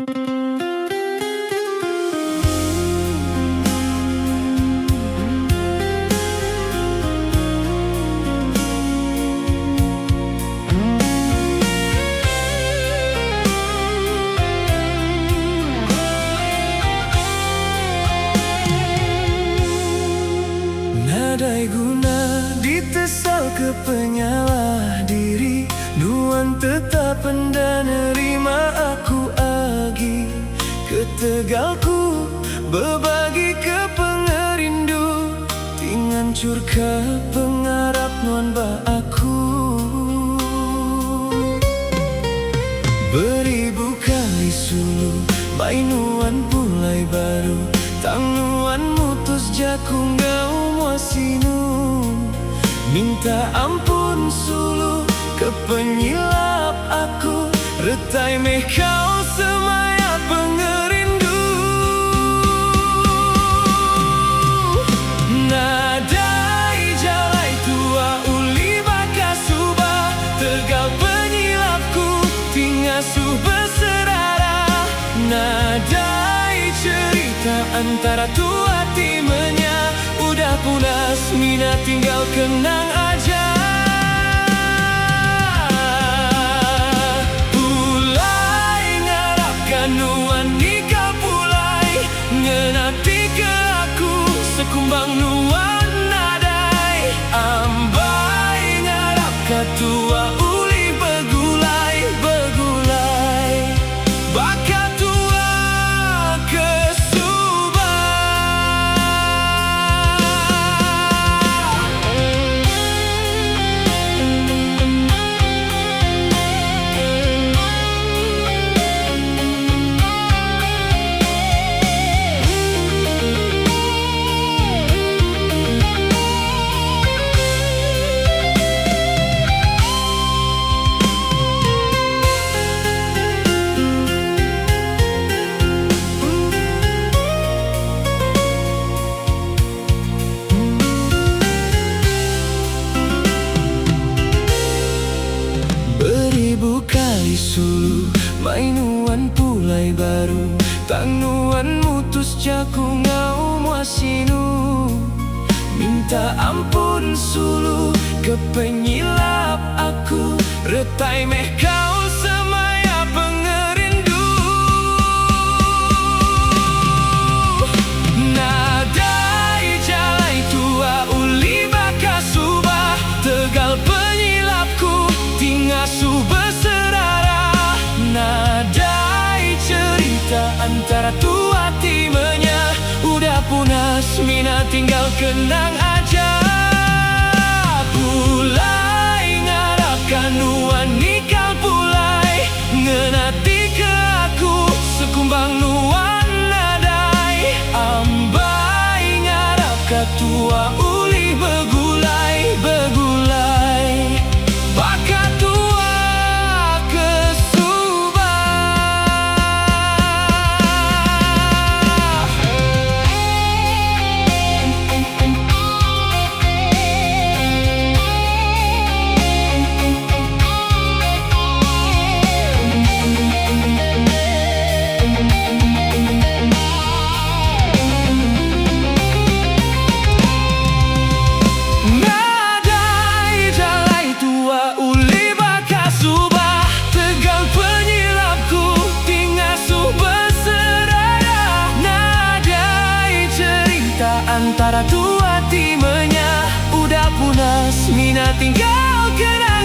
Nadai guna ditesal ke penyalah diri Nuan tetap enda nerima aku agi Ketegal ku bebagi ke pengerindu Ti nganchurka pengarap nuan ba aku. Beribu kali sulu mai nuan pulai baru Tang nuan mutus jaku enggau mua sinu Minta ampun sulu ke penyilap aku Retai meh kau semaya pengerindu Nadai jalai tua ulih baka suba Tegal penyilap ku ti ngasuh beserara Nadai cherita antara tua ti menya Udah punas mina tinggal kenang aja Pulai ngarapka nuan nikal pulai Ngenati ke aku sekumbang nuan nadai Ambai ngarapka tua ulih begulai begulai Baka tua ke suba. Beribu kali sulu mai nuan pulai baru Tang nuan mutus jaku enggau mua sinu Minta ampun sulu ke penyilap aku Retai meh kau semaya pengerindu Nadai jalai tua ulih baka suba Tegal penyilap ku ti ngasuh beserara Nadai cherita antara tua ti menya Udah punas mina tinggal kenang aja Pulai ngarapka nuan nikal pulai Ngenati ke aku sekumbang nuan nadai Ambai ngarapka tua ulih begulai begulai Baka tua ke suba. Nadai jalai tua ulih baka suba Tegal penyilap ku ti ngasuh beserara Nadai cherita antara tua ti menya Udah punas mina tinggal kenang.